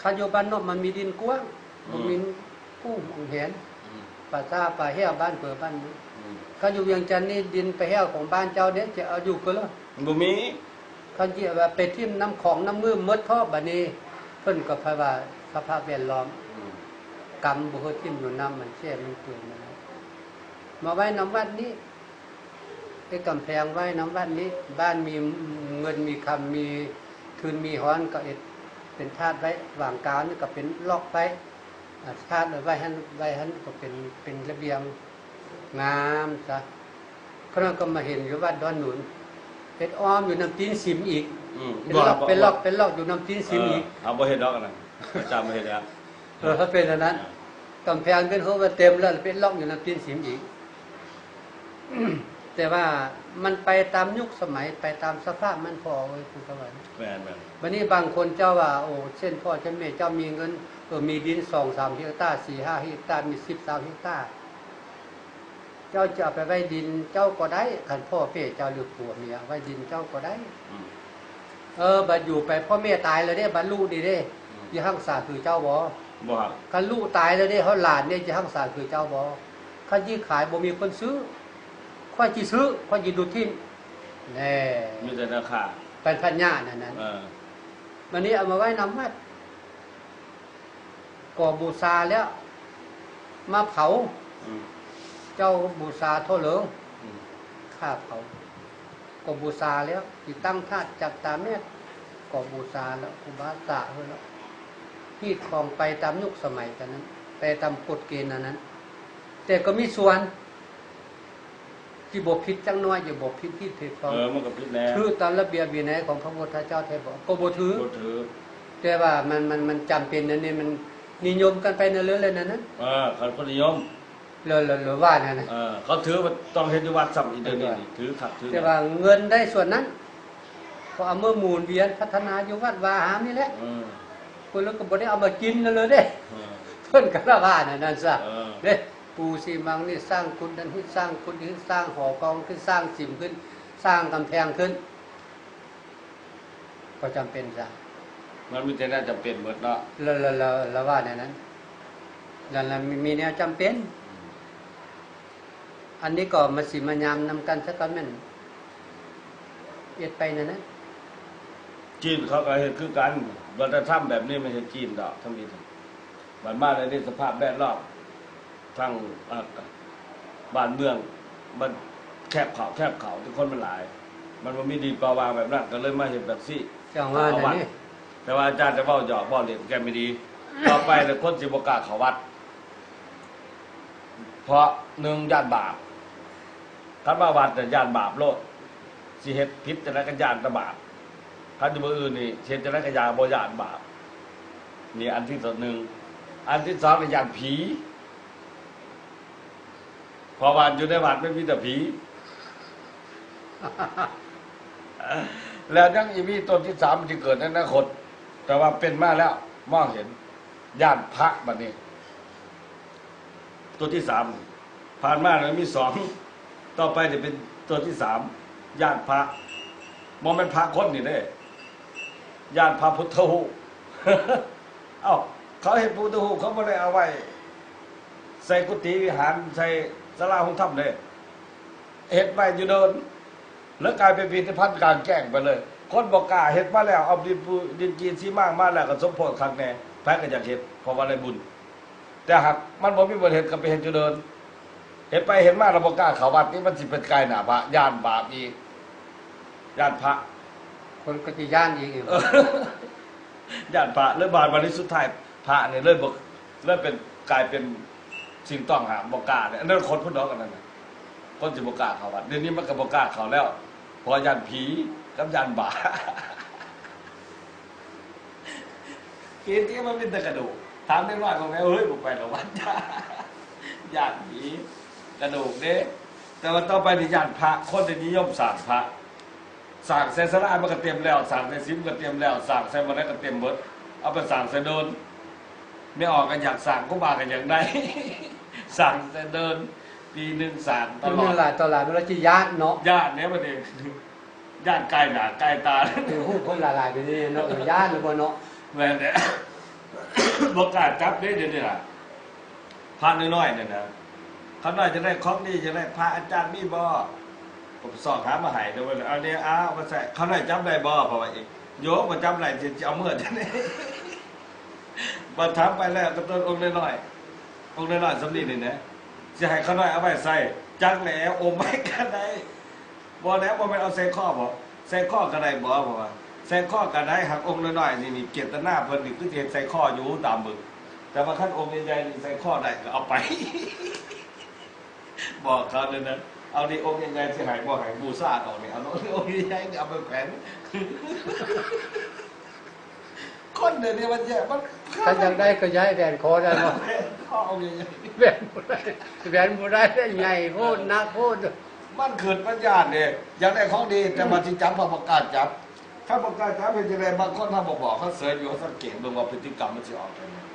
ຄັນຢູ່ບ້ານນອກມັນມີດິນກວ້າງ ອືມ ບໍ່ມີ ໂອ້ ໂຮງແຮມ ອືມ ປ່າຊ້າປ່າແຫ້ວ ບ້ານເພີບ້ານເມືອງ ອືມ ຄັນຢູ່ວຽງຈັນນີ້ ດິນປ່າແຫ້ວຂອງບ້ານເຈົ້າເດ້ ຈະເອົາຢູ່ກໍລະ ບໍ່ມີ ຄັນຊິເອົາໄປຖິ້ມນ້ຳຂອງນ້ຳງື່ມໝົດເພາະບາດນີ້ ເພິ່ນກໍພາວ່າສະພາບແວດລ້ອມ ອືມ ກຳບໍ່ເຮີ້ຖິ້ມຢູ່ນ້ຳ ມັນເສຍມັນເປືອຍໝົດແລ້ວ ມາໄວ້ນຳວັດນີ້ ເຮັດກຳແພງໄວ້ນຳວັດນີ້ ບ້ານມີເງິນມີຄຳ ມີທຶນມີຮອນ ກໍເຮັດເປັນທາດໄວ້ ວາງກາວນີ້ກໍເປັນລັອກໄວ້ ອາ ທາດໄວ້ຫັ້ນ ໄວ້ຫັ້ນກໍເປັນ ເປັນລະບຽງງາມຊະ. ຂ້ານ້ອຍກໍມາເຫັນຢູ່ວັດດອນໜູນ ເຮັດອ້ອມຢູ່ນ້ຳຕີນສິມອີກ ອືມ ເປັນລັອກ ເປັນລັອກ ເປັນລັອກຢູ່ນ້ຳຕີນສິມອີກ ເອີ ເຮົາບໍ່ເຮັດດອກອັນນັ້ນ ອາຈານບໍ່ເຮັດແລ້ວ. ເອີ ເຂົາເປັນອັນນັ້ນ ເອີ ກຳແພງເປັນຫົວມັນເຕັມແລ້ວ ເປັນລັອກຢູ່ນ້ຳຕີນສິມອີກ ແຕ່ວ່າມັນໄປຕາມຍຸກສະໄໝ ໄປຕາມສະພາບມັນພໍເອີຍ ເພິ່ນກໍວ່າ ແມ່ນໆ ບັດນີ້ບາງຄົນເຈົ້າວ່າ ໂອ້ ເຊັ່ນພໍ່ເຈົ້າແມ່ເຈົ້າມີເງິນ ເອີ ມີດິນສອງສາມເຮັກຕາ ສີ່ຫ້າເຮັກຕາ ມີສິບຊາວເຮັກຕາ ເຈົ້າຈະເອົາໄປໄວ້ດິນເຈົ້າກໍໄດ້ ຄັນພໍ່ແມ່ເຈົ້າ ຫຼືຜົວເມຍໄວ້ດິນເຈົ້າກໍໄດ້ ອືມ ເອີ ບັດຢູ່ໄປພໍ່ແມ່ຕາຍແລ້ວເດ້ ບັດລູກນີ້ເດ້ ອືມ ຊິຮັກສາຄືເຈົ້າບໍ່? ບໍ່ຮັກ ຄັນລູກຕາຍແລ້ວເດ້ ເຮົາຫຼານເດ້ ຊິຮັກສາຄືເຈົ້າບໍ່? ຄັນຊິຂາຍບໍ່ມີຄົນຊື້ ຂ້ອຍຊິຊື້ ຂ້ອຍຊິດຸດຖິ້ມ ແນ່ ມີແຕ່ແນວຂ້າ ປັນພັນຍານັ້ນ ເອີ ບັດນີ້ເອົາມາໄວ້ນຳວັດ ກໍບູຊາແລ້ວ ມາເຜົາ ອືມ ເຈົ້າບູຊາໂທເຫຼີງ ອືມ ຂ້າເຜົາ ກໍບູຊາແລ້ວ ຕິດຕັ້ງທາດຈັກຕາແມດ ກໍບູຊາແລ້ວ ຄູບາສາເພິ່ນແລ້ວ ຮີດຄອງໄປຕາມຍຸກສະໄໝຕອນນັ້ນ ໄປຕາມກົດເກນອັນນັ້ນ ແຕ່ກໍມີສ່ວນ ທີ່ບໍ່ຜິດຈັກໜ້ອຍ ຈະບໍ່ຜິດຮີດຜິດຄອງ ເອີ ມັນກໍຜິດແລ້ວ ຖືກຕາມລະບຽບວິໄນຂອງພະພຸດທະເຈົ້າແທ້ບໍ່? ກໍບໍ່ຖືກ ບໍ່ຖືກ ແຕ່ວ່າມັນ ມັນ ມັນຈຳເປັນ ອັນນີ້ມັນນິຍົມກັນໄປເລື້ອຍໆ ແລ້ວນັ້ນນະ ເອີ ຄັນຄົນນິຍົມ ແລ້ວ ແລ້ວ ແລ້ວວ່ານັ້ນນະ ເອີ ເຂົາຖືວ່າຕ້ອງເຮັດຢູ່ວັດຊ້ຳອີກ ດຽວນີ້ຖືຄັກຖືແນ່ ແຕ່ວ່າເງິນໄດ້ສ່ວນນັ້ນ ກໍເອົາມາໝູນວຽນພັດທະນາຢູ່ວັດວາອາຮາມນີ້ແຫຼະ ເອີ ເພິ່ນກໍບໍ່ໄດ້ເອົາມາກິນເລີຍເດ້ ເອີ ເພິ່ນກໍລະວ່າແນວນັ້ນຊະ ເອີ ເດ້ ປູຊີມັງນີ້ສ້າງກຸດນັ້ນຂຶ້ນ ສ້າງກຸດນີ້ຂຶ້ນ ສ້າງຫໍກອງຂຶ້ນ ສ້າງສິມຂຶ້ນ ສ້າງກຳແພງຂຶ້ນ ກໍຈຳເປັນຊະ ມັນມີແຕ່ແນວຈຳເປັນໝົດເນາະ ລະ ລະ ລະ ລະວ່າແນວນັ້ນ ລະ ລະມີ ມີແນວຈຳເປັນ ອືມ ອັນນີ້ກໍມາສິມາຍາມນຳກັນຊະກໍແມ່ນ ເຮັດໄປນັ້ນນະ ຈີນເຂົາກໍເຮັດຄືກັນ ວັດທະນະທຳແບບນີ້ມັນເຮັດຈີນດອກ ທຳອິດ ບັດມາໃນນີ້ສະພາບແວດລ້ອມ ທາງ ເອີ ບ້ານເມືອງມັນແຄບເຂົ້າ ແຄບເຂົ້າ ທີ່ຄົນມັນຫຼາຍ ມັນບໍ່ມີດິນເປົ່າວ່າງແບບນັ້ນ ກໍເລີຍມາເຮັດແບບຊີ້ ເຈົ້າວ່ານັ້ນເດ້ ແຕ່ວ່າອາຈານຈະເວົ້າຫຍອກເວົ້າຫຼິ້ນແກ່ນບໍ່ດີ ຕໍ່ໄປນີ້ຄົນຊິບໍ່ກ້າເຂົ້າວັດ ເພາະໜຶ່ງຢ້ານບາບ ຄັນມາວັດນີ້ຢ້ານບາບໂລດ ຊິເຮັດຜິດຈັ່ງໃດກໍຢ້ານແຕ່ບາບ ຄັນຢູ່ມື້ອື່ນນີ້ເຮັດຈັ່ງໃດກໍຢ່າ ບໍ່ຢ້ານບາບ ນີ້ອັນທີໜຶ່ງ ອັນທີສອງນີ້ຢ້ານຜີ ເພາະວ່າຢູ່ໃນວັດມັນມີແຕ່ຜີ ແລ້ວຍັງອີກມີຕົນທີສາມທີ່ເກີດໃນອະນາຄົດ ແຕ່ວ່າເປັນມາແລ້ວ ມອງເຫັນ ຢ້ານພະ ບັດນີ້ ຕົວທີສາມ ຜ່ານມາແລ້ວມີສອງ ຕໍ່ໄປຈະເປັນຕົວທີສາມ ຢ້ານພະ ບໍ່ແມ່ນພະຄົນນີ້ເດ້ ຢ້ານພະພຸດທະຮູບ ເອົ້າ ເຂົາເຮັດພະພຸດທະຮູບ ເຂົາບໍ່ໄດ້ເອົາໄວ້ໃສ່ກຸຕິວິຫານ ໃສ່ສາລາໂຮງທຳເດ້ ເຮັດໄວ້ຢູ່ເດີ່ນ ແລ້ວກາຍເປັນພິພິທະພັນກາງແຈ້ງໄປເລີຍ ຄົນບໍ່ກ້າເຮັດມາແລ້ວ ເອົາດິນປູ ດິນຈີນຊີມາງມາແລ້ວກໍສົມໂພດຄັກແນ່ ໃຜກໍຢາກເຮັດ ເພາະວ່າໄດ້ບຸນ ແຕ່ຫາກມັນບໍ່ມີບ່ອນເຮັດກໍໄປເຮັດຢູ່ເດີ່ນ ເຮັດໄປເຮັດມາແລ້ວບໍ່ກ້າເຂົ້າວັດນີ້ ມັນຊິໄປກາຍໜ້າພະ ຢ້ານບາບອີກ ຢ້ານພະ ຄົນກໍຊິຢ້ານອີກ ຢ້ານພະ ເລີຍບາດ ບັດນີ້ສຸດທ້າຍພະນີ້ເລີຍບໍ່ ເລີຍເປັນ ກາຍເປັນສິ່ງຕ້ອງຫ້າມ ບໍ່ກ້າເດ້ ອະນາຄົດພຸ້ນດອກ ອັນນັ້ນນະ ຄົນຊິບໍ່ກ້າເຂົ້າວັດ ດຽວນີ້ມັນກໍບໍ່ກ້າເຂົ້າແລ້ວ ເພາະຢ້ານຜີກັບຢ້ານບາບ. ເກຈິມັນມີແຕ່ກະດູກ ຖາມເດັກນ້ອຍຂອງແມ່ ເອີຍ ບໍ່ໄປດອກວັດ ຢ້ານຜີກະດູກເດ້ ແຕ່ວ່າຕໍ່ໄປນີ້ຢ້ານພະ ຄົນຈະນິຍົມສ້າງພະ ສ້າງໃສ່ສາລາມັນກະເຕັມແລ້ວ ສ້າງໃສ່ສິມກະເຕັມແລ້ວ ສ້າງໃສ່ບ່ອນໃດກະເຕັມເບິດ ເອົາໄປສ້າງໃສ່ເດີ່ນ ແມ່ອອກກໍຢາກສ້າງ ຄູບາກໍຢາກໄດ້ ສ້າງໃສ່ເດີ່ນ ປີໜຶ່ງສ້າງຕະຫຼອດ ເປັນເລື່ອງຫຼາຍຕໍ່ຫຼາຍ ມັນລະຊິຢ້ານເນາະ ຢ້ານແລ້ວບັດນີ້ ຢ້ານກາຍໜ້າກາຍຕາ ເປັນຮູບຄົນຫຼາຍໆ ໄປນີ້ເນາະ ຢ້ານຫຼືບໍ່ເນາະ ແມ່ນແຫຼະ ບໍ່ກ້າຈັບເດ້ ດຽວນີ້ນະ ພະນ້ອຍໆ ນີ້ນະ ຂ້ານ້ອຍຢາກໄດ້ຂອງດີ ຢາກໄດ້ພະ ອາຈານມີບໍ່ ກໍຊອກຫາມາໃຫ້ເດ້ ເອົາເດ້ ເອົາມາໃສ່ ຂ້ານ້ອຍຈັບໄດ້ບໍ່ ເພາະວ່າ ໂຍມ ບໍ່ຈັບໄດ້ ຊິ ຊິເອົາເມືອຈັ່ງໃດ ບັດຖາມໄປແລ້ວ ກໍຕົ້ນອົງນ້ອຍໆ ອົງນ້ອຍໆ ສ່ຳນີ້ນີ້ນະ ຊິໃຫ້ຂ້ານ້ອຍເອົາໄວ້ໃສ່ ຈັກແຫຼະ ອົມໄວ້ກໍໄດ້ ບໍ່ແລ້ວ ບໍ່ແມ່ນເອົາໃສ່ຄໍບໍ? ໃສ່ຄໍກໍໄດ້ບໍ? ເພາະວ່າໃສ່ຄໍກໍໄດ້ ຫາກອົງນ້ອຍໆ ນີ້ ນີ້ ເຈດຕະນາເພິ່ນນີ້ຄືຊິເຮັດໃສ່ຄໍຢູ່ ຕາມເບິ່ງ ແຕ່ວ່າຄັນອົງໃຫຍ່ໆ ນີ້ໃສ່ຄໍໄດ້ກໍເອົາໄປ ບອກເຂົາແນວນັ້ນ ເອົານີ້ອົງໃຫຍ່ໆ ຊິໃຫ້ບໍ່ໃຫ້ບູຊາດອກນີ້ ເອົາອົງໃຫຍ່ໆ ນີ້ເອົາໄປແຂວນ ຄົນດຽວນີ້ມັນແຍກ ມັນ ຄັນຢາກໄດ້ກໍຢາກໃຫ້ແຫວນຄໍໄດ້ບໍ່? ແຫວນຄໍເອົາໃຫຍ່ໆ ແຫວນບໍ່ໄດ້ ແຫວນບໍ່ໄດ້ ໃຫຍ່ໂພດ ໜັກໂພດ ມັນຂຶ້ນມັນຢ້ານເດ້ ຢາກໄດ້ຂອງດີ ແຕ່ວ່າຊິຈັບ ເຮົາບໍ່ກ້າຈັບ ຄັນບໍ່ກ້າຈັບເຮັດຈັ່ງໃດ? ບາງຄົນເຮົາບໍ່ບອກ ເຂົາເສີຍຢູ່ ເຮົາສັງເກດເບິ່ງວ່າພຶດຕິກຳມັນຊິອອກໄປແນວໃດ.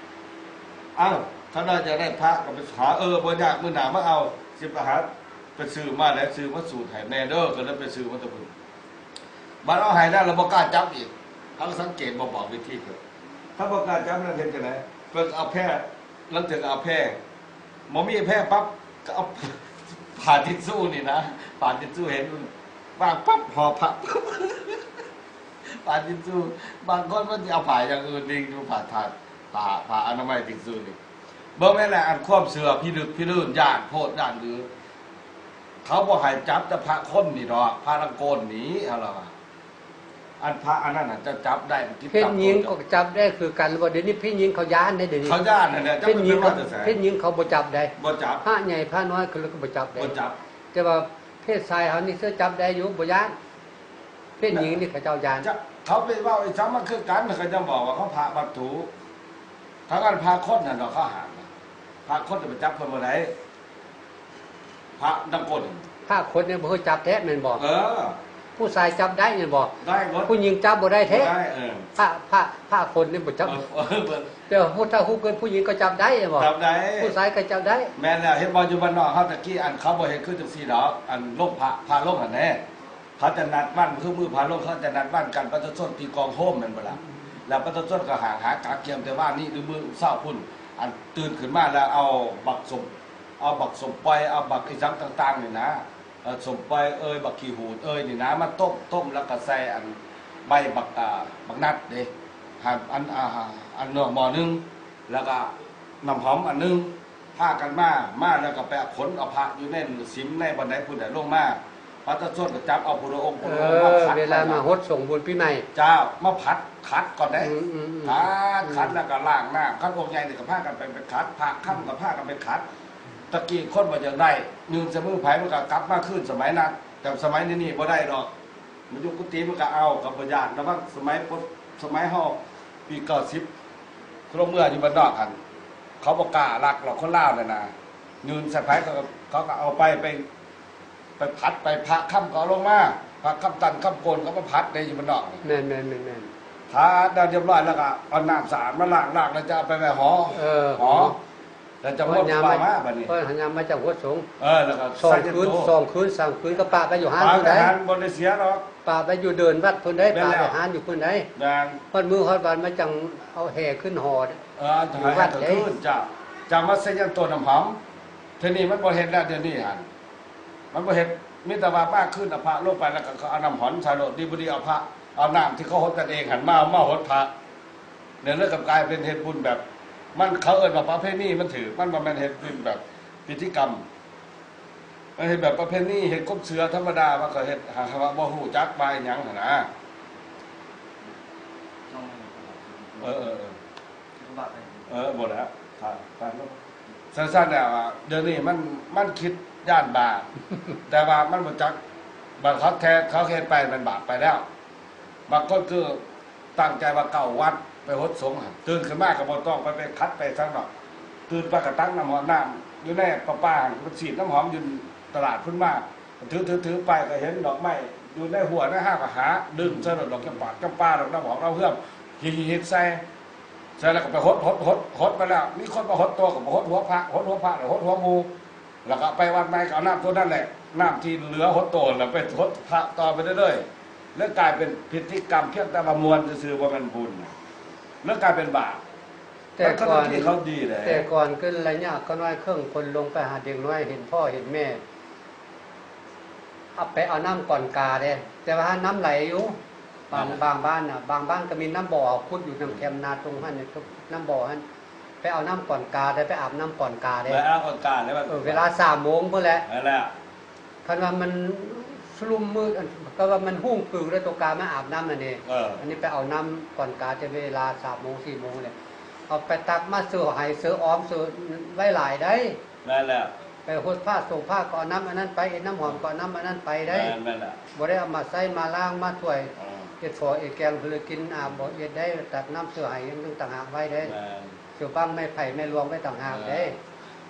ອ້າວ ຖ້ານ້ອຍຢາກໄດ້ພະກໍໄປຫາ ເອີ ບໍ່ຍາກ ມື້ໜ້າມາເອົາ ຊິໄປຫາ ໄປຊື້ມາແຫຼະ ຊື້ມາສູດໃຫ້ແດ່ເດີ ກໍເລີຍໄປຊື້ມາແຕ່ພຸ້ນ. ບາດເອົາໃຫ້ແລ້ວ ລະບໍ່ກ້າຈັບອີກ ເຮົາກໍສັງເກດ ບໍ່ບອກວິທີເພິ່ນ ຖ້າບໍ່ກ້າຈັບແລ້ວເຮັດຈັ່ງໃດ? ເພິ່ນເອົາແພ ລາງເທື່ອກໍເອົາແພ ບໍ່ມີແພປັບ ກໍເອົາຜ້າທິດຊູນີ້ນະ ຜ້າທິດຊູເຫັນ ວາງປັບ ຫໍ່ພະ ຜ້າທິດຊູ ບາງຄົນມັນຊິເອົາຜ້າຢ່າງອື່ນອີກ ຢູ່ຜ້າທາດ ຜ້າ ຜ້າອະນາໄມທິດຊູນີ້ ເບິ່ງແມ່ນແຫຼະ ອັນຄວາມເຊື່ອພິລຶກພິລຶນ ຢ້ານໂພດຢ້ານຫຼື ເຂົາບໍ່ໃຫ້ຈັບແຕ່ພະຄົນນີ້ດອກ ພະລາງໂກນນີ້ ເຮົາລະວ່າ ອັນພະອັນນັ້ນນະຈະຈັບໄດ້ ມັນຕິດ ເພດຍິງກໍຈັບໄດ້ຄືກັນບໍ່? ດຽວນີ້ເພດຍິງເຂົາຢ້ານເດ້ ດຽວນີ້ ເຂົາຢ້ານຫັ້ນແຫຼະ ເພດຍິງເຂົາ ເພດຍິງເຂົາບໍ່ຈັບໄດ້ ບໍ່ຈັບ ພະໃຫຍ່ພະນ້ອຍເຂົາກໍບໍ່ຈັບໄດ້ ບໍ່ຈັບ ແຕ່ວ່າເພດຊາຍເຮົານີ້ເຊື່ອຈັບໄດ້ຢູ່ ບໍ່ຢ້ານ ເພດຍິງນີ້ເຂົາເຈົ້າຢ້ານ ເຂົາໄປເວົ້າອີ່ຫຍັງມາຄືກັນ ເຂົາຈະບອກວ່າເຂົາພະວັດຖຸ ທາງອັນພະຄົນຫັ້ນດອກ ເຂົາຫ້າມ ພະຄົນຈະໄປຈັບເພິ່ນບໍ່ໄດ້ ພະນຳກົນ ພະຄົນນີ້ບໍ່ຄືຈັບແທ້ແມ່ນບໍ່? ເອີ ຜູ້ຊາຍຈັບໄດ້ແມ່ນບໍ່? ໄດ້ໝົດ ຜູ້ຍິງຈັບບໍ່ໄດ້ແທ້ ບໍ່ໄດ້ ເອີ ພະ ພະ ພະຄົນນີ້ບໍ່ຈັບ ເອີ ເອີ ແຕ່ວ່າພຸດທະຮູບເກີດຜູ້ຍິງກໍຈັບໄດ້ແມ່ນບໍ່? ຈັບໄດ້ ຜູ້ຊາຍກໍຈັບໄດ້ ແມ່ນແລ້ວ ເຫັນບໍ່ ຢູ່ບ້ານນອກເຮົາຕະກີ້ ອັນເຂົາບໍ່ເຮັດຄືຈັ່ງຊີ້ດອກ ອັນລົງພະ ພະລົງຫັ້ນແດ່ ເຂົາຈະນັດວັນ ຄືມື້ພະລົງ ເຂົາຈະນັດວັນກັນ ປະຊາຊົນຕີກອງໂຮມແມ່ນບໍ່ລະ? ແລ້ວປະຊາຊົນກໍຫາ ຫາກະກຽມແຕ່ວານນີ້ ຫຼືມື້ເຊົ້າພຸ້ນ ອັນຕື່ນຂຶ້ນມາແລ້ວເອົາບັກສົ້ມ ເອົາບັກສົ້ມປ່ອຍ ເອົາບັກອີ່ຫຍັງຕ່າງໆນີ້ນະ ເອົາສົ້ມປ່ອຍເອີຍ ບັກຂີ້ຫູດເອີຍນີ້ນະ ມາຕົ້ມ ຕົ້ມແລ້ວກໍໃສ່ອັນໃບບັກ ອ່າ ບັກນັດເດ້ ອັນ ອັນ ອ່າ ອັນໜໍ່ໜຶ່ງ ແລ້ວກໍນ້ຳຫອມອັນໜຶ່ງ ພາກັນມາ ມາແລ້ວກໍໄປຂົນເອົາພະຢູ່ໃນສິມໃນບ່ອນໃດພຸ້ນແຫຼະລົງມາ ປະຊາຊົນກໍຈັບເອົາຜູ້ລະອົງຜູ້ລະອົງມາຂັດ ເວລາມາຫົດສົງບຸນປີໃໝ່ ເຈົ້າ ມາຜັດຂັດກ່ອນເດ້ ອືມໆໆ ຂັດ ອືມ ຂັດແລ້ວກໍລ້າງນ້ຳ ຄັນອົງໃຫຍ່ນີ້ກໍພາກັນໄປ ໄປຂັດ ພະຄຳກໍພາກັນໄປຂັດ ຕະກີ້ຄົນບໍ່ຢາກໄດ້ ຍື່ນໃສ່ມືໃຜ ມັນກໍກັບມາຄືນສະໄໝນັ້ນ ແຕ່ສະໄໝນີ້ ນີ້ບໍ່ໄດ້ດອກ ມາຢູ່ກຸຕິມັນກໍເອົາ ກໍບໍ່ຢ້ານ ລະຫວ່າງສະໄໝ ສະໄໝເຮົາປີເກົ້າສິບ ລາວເມືອຢູ່ບ້ານນອກຫັ້ນ ເຂົາບໍ່ກ້າລັກດອກ ຄົນລາວນັ້ນນະ ຍື່ນໃສ່ໃຜ ເຂົາກໍ ເຂົາກໍເອົາໄປ ໄປ ໄປຜັດ ໄປ ພະຄຳກໍເອົາລົງມາ ພະຄຳຕັນຄຳໂກນກໍມາຜັດເດ້ ຢູ່ບ້ານນອກນີ້ ແມ່ນໆໆໆ ຖ້າແລ້ວຮຽບຮ້ອຍແລ້ວກໍເອົານ້ຳສະອາດມາລ້າງ ລ້າງແລ້ວຈະເອົາໄປໄວ້ຫໍ ເອີ ຫໍ ແລ້ວຈະໝົດ ເພິ່ນມາບັດນີ້ ເພິ່ນຫາຍາມມາຈາກຫົດສົງ ເອີ ແລ້ວກໍສອງຄືນ ສອງຄືນ ສາມຄືນ ກໍປະໄປຢູ່ຮ້ານ ປະໄປຫັ້ນ ບໍ່ໄດ້ເສຍດອກ ປະໄປຢູ່ເດີ່ນວັດພຸ້ນໃດ ແມ່ນແລ້ວ ປະໄປຮ້ານຢູ່ພຸ້ນໃດ ແມ່ນ ຮອດມື້ຮອດວັນມາຈັ່ງເອົາແຫ່ຂຶ້ນຫໍ ເອີ ຢູ່ວັດໃດ ຈະມາໃສ່ຍັງຕົ້ນນ້ຳຫອມ ເທື່ອນີ້ມັນບໍ່ເຮັດແລ້ວ ດຽວນີ້ຫັ້ນ ມັນບໍ່ເຮັດ ມີແຕ່ວ່າມາຄືນເອົາພະລົງໄປ ແລ້ວກໍເອົານ້ຳຫອມໃສ່ໂລດ ດີບໍ່ດີເອົາພະ ເອົານ້ຳທີ່ເຂົາຫົດກັນເອງຫັ້ນມາ ມາຫົດພະ ແລ້ວເລີຍກັບກາຍເປັນເຮັດບຸນແບບ ມັນ ເຂົາເອີ້ນວ່າປະເພນີ ມັນຖືກ ມັນບໍ່ແມ່ນເຮັດບຸນແບບພິທີກຳ ມັນເຮັດແບບປະເພນີ ເຮັດຄວາມເຊື່ອທຳມະດາ ມັນກໍເຮັດໃຫ້ເຮົາບໍ່ຮູ້ຈັກວ່າອີ່ຫຍັງຫັ້ນນະ ເອີໆໆ ເອີ ບໍ່ແລ້ວ ຊັ້ນຊັ້ນແລ້ວ ດຽວນີ້ມັນ ມັນຄິດຢ້ານບາບ ແຕ່ວ່າມັນບໍ່ຈັກ ບາດເຂົາແທ້ ເຂົາເຮັດໄປ ມັນບາບໄປແລ້ວ ບາງຄົນຄື ຕັ້ງໃຈວ່າເກົ້າວັນໄປຫົດສົງຫັ້ນ ຕື່ນຂຶ້ນມາກໍບໍ່ຕ້ອງໄປ ໄປຂັດໄປສັງດອກ ຕື່ນໄປກໍຕັກນ້ຳຫອມ ນ້ຳຢູ່ໃນປະປາຫັ້ນ ມັນສີດນ້ຳຫອມຢູ່ຕະຫຼາດພຸ້ນມາ ຖືໆໆໄປ ກໍເຫັນດອກໄມ້ຢູ່ໃນຮົ້ວໃນຮາ ກໍຫາດຶງໃສ່ໂລດ ດອກຈຳປາ ຈຳປາ ດອກນ້ຳຫອມດາວເຮືອງ ຫີກໆໃສ່ ໃສ່ແລ້ວກໍໄປຫົດ ຫົດ ຫົດ ຫົດໄປແລ້ວ ມີຄົນມາຫົດຕໍ່ ກໍບໍ່ຫົດຫົວພະ ຫົດຫົວພະແລ້ວຫົດຫົວໝູ່ ແລ້ວກໍໄປວັດໃໝ່ກໍເອົານ້ຳຕົວນັ້ນແຫຼະ ນ້ຳທີ່ເຫຼືອຫົດໂຕແລ້ວໄປຫົດພະຕໍ່ໄປເລື້ອຍໆ ແລ້ວກາຍເປັນພິທີກຳ ພຽງແຕ່ວ່າມ່ວນຊື່ໆ ບໍ່ແມ່ນບຸນນະ ແລ້ວກາຍເປັນບາບ ແຕ່ກ່ອນ ແຕ່ກ່ອນຄືໄລຍະຂ້ານ້ອຍເຄິ່ງຄົນລົງໄປຫາເດັກນ້ອຍ ເຫັນພໍ່ເຫັນແມ່ ເອົາໄປເອົານ້ຳກ່ອນກາເດ້ ແຕ່ວ່ານ້ຳໄຫຼຢູ່ ບາງ ບາງບ້ານນະ ບາງບ້ານກໍມີນ້ຳບໍ່ ເອົາຂຸດຢູ່ນຳແຄມນາຕົງຫັ້ນ ນ້ຳບໍ່ຫັ້ນ ໄປເອົານ້ຳກ່ອນກາເດ້ ໄປອາບນ້ຳກ່ອນກາເດ້ ໄປອາບກ່ອນກາເດ້ ເອີ ເວລາສາມໂມງພຸ້ນແຫຼະ ນັ້ນແຫຼະ ຄັນວ່າມັນຊຸລຸມມືດ ອັນ ກໍວ່າມັນຮຸ່ງປືແລ້ວ ໂຕກາມາອາບນ້ຳຫັ້ນເດ້ ເອີ ອັນນີ້ໄປເອົານ້ຳກ່ອນກາແຕ່ເວລາສາມໂມງ ສີ່ໂມງແຫຼະ ເອົາໄປຕັກມາເສີໃຫ້ ເສີອອມ ເສີໄວ້ຫຼາຍໄດ໋ ນັ້ນແຫຼະ ໄປຫົດພະສົງພະກໍເອົານ້ຳອັນນັ້ນໄປ ເຮັດນ້ຳຫອມກໍເອົານ້ຳອັນນັ້ນໄປໄດ໋ ແມ່ນແຫຼະ ບໍ່ໄດ້ເອົາມາໃຊ້ມາລ້າງມາຖ້ວຍ ເອີ ເຮັດພໍເຮັດແກງເພື່ອກິນ ອາ ບໍ່ເຮັດໄດ້ ຕັກນ້ຳເສີໃຫ້ຍັງຕ່າງຫາກໄວ້ໄດ໋ ແມ່ນ ເສືອບັ້ງໄມ້ໄຜ່ໄມ້ລວງໄວ້ຕ່າງຫາກເດ້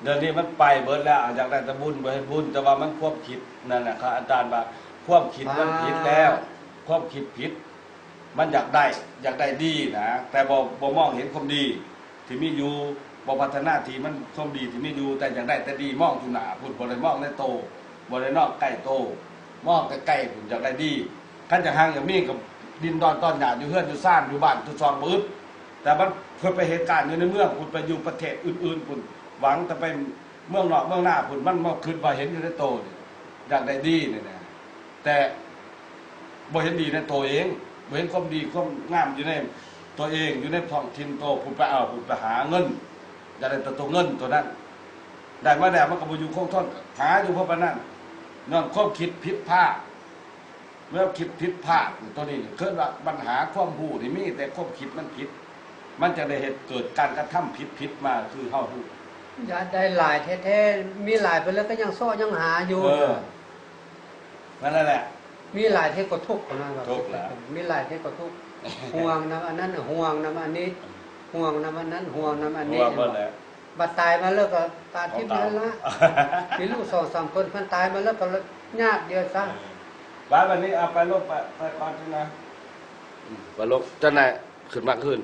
ດຽວນີ້ມັນໄປເບິດແລ້ວ ຢາກໄດ້ແຕ່ບຸນບໍ່ເຮັດບຸນ ແຕ່ວ່າມັນຄວາມຄິດນັ້ນແຫຼະ ອາຈານວ່າຄວາມຄິດມັນຜິດແລ້ວ ຄວາມຄິດຜິດ ມັນຢາກໄດ້ ຢາກໄດ້ດີນະ ແຕ່ບໍ່ ບໍ່ມອງເຫັນຄວາມດີທີ່ມີຢູ່ ບໍ່ພັດທະນາທີ່ມັນ ຄວາມດີທີ່ມີຢູ່ ແຕ່ຢາກໄດ້ແຕ່ດີ ມອງຢູ່ໜ້າພຸ້ນ ບໍ່ໄດ້ມອງໃນໂຕ ບໍ່ໄດ້ມອງໃກ້ໂຕ ມອງໄກໆພຸ້ນ ຢາກໄດ້ດີ ຄັນຢາກຮັ່ງຢາກມີກໍດິນດອນຕອນຫຍ້າຢູ່ເຮືອນຢູ່ຊານຢູ່ບ້ານທຸກຊ່ອງບໍ່ອຶດ ແຕ່ມັນເພິ່ນໄປເຮັດການຢູ່ໃນເມືອງພຸ້ນ ໄປຢູ່ປະເທດອື່ນໆພຸ້ນ ຫວັງແຕ່ໄປເມືອງນອກເມືອງນາພຸ້ນ ມັນມາຄິດວ່າເຫັນຢູ່ໃນໂຕນີ້ ຢາກໄດ້ດີນີ້ນະ ແຕ່ບໍ່ເຫັນດີໃນໂຕເອງ ບໍ່ເຫັນຄວາມດີຄວາມງາມຢູ່ໃນໂຕເອງ ຢູ່ໃນທ້ອງຖິ່ນໂຕ ພຸ້ນໄປເອົາ ພຸ້ນໄປຫາເງິນ ຢາກໄດ້ແຕ່ໂຕເງິນໂຕນັ້ນ ໄດ້ມາແລ້ວມັນກໍບໍ່ຢູ່ຄົງທົນ ຫາຢູ່ພໍປານນັ້ນ ຍ້ອນຄວາມຄິດຜິດພາດ ແນວຄິດຜິດພາດ ໂຕນີ້ເອີ້ນວ່າບັນຫາຄວາມຮູ້ນີ້ມີ ແຕ່ຄວາມຄິດມັນຜິດ ມັນຈະໄດ້ເຮັດເກີດການກະທຳຜິດໆມາ ຄືເຮົາຮູ້ ຢາກໄດ້ຫຼາຍແທ້ໆ ມີຫຼາຍໄປແລ້ວກໍຍັງຊອກຍັງຫາຢູ່ ເອີ ນັ້ນແຫຼະ ມີຫຼາຍເທື່ອກໍທຸກ ເຂົານັ້ນວ່າ ທຸກແລ້ວ ມີຫຼາຍເທື່ອກໍທຸກ ຫ່ວງນຳອັນນັ້ນ ຫ່ວງນຳອັນນີ້ ຫ່ວງນຳອັນນັ້ນ ຫ່ວງນຳອັນນີ້ ຫ່ວງໝົດແຫຼະ ບັດຕາຍມາແລ້ວກໍປະຖິ້ມນັ້ນລະ ມີລູກສອງສາມຄົນ ຄັນຕາຍມາແລ້ວກໍຍາດດຽວຊະ ເອີ ບາດບັດນີ້ເອົາໄປລົງ ໄປ ໄປກ່ອນນະ ອືມ ໄປລົງ ຈັ່ງໃດຂຶ້ນມາຄືນ.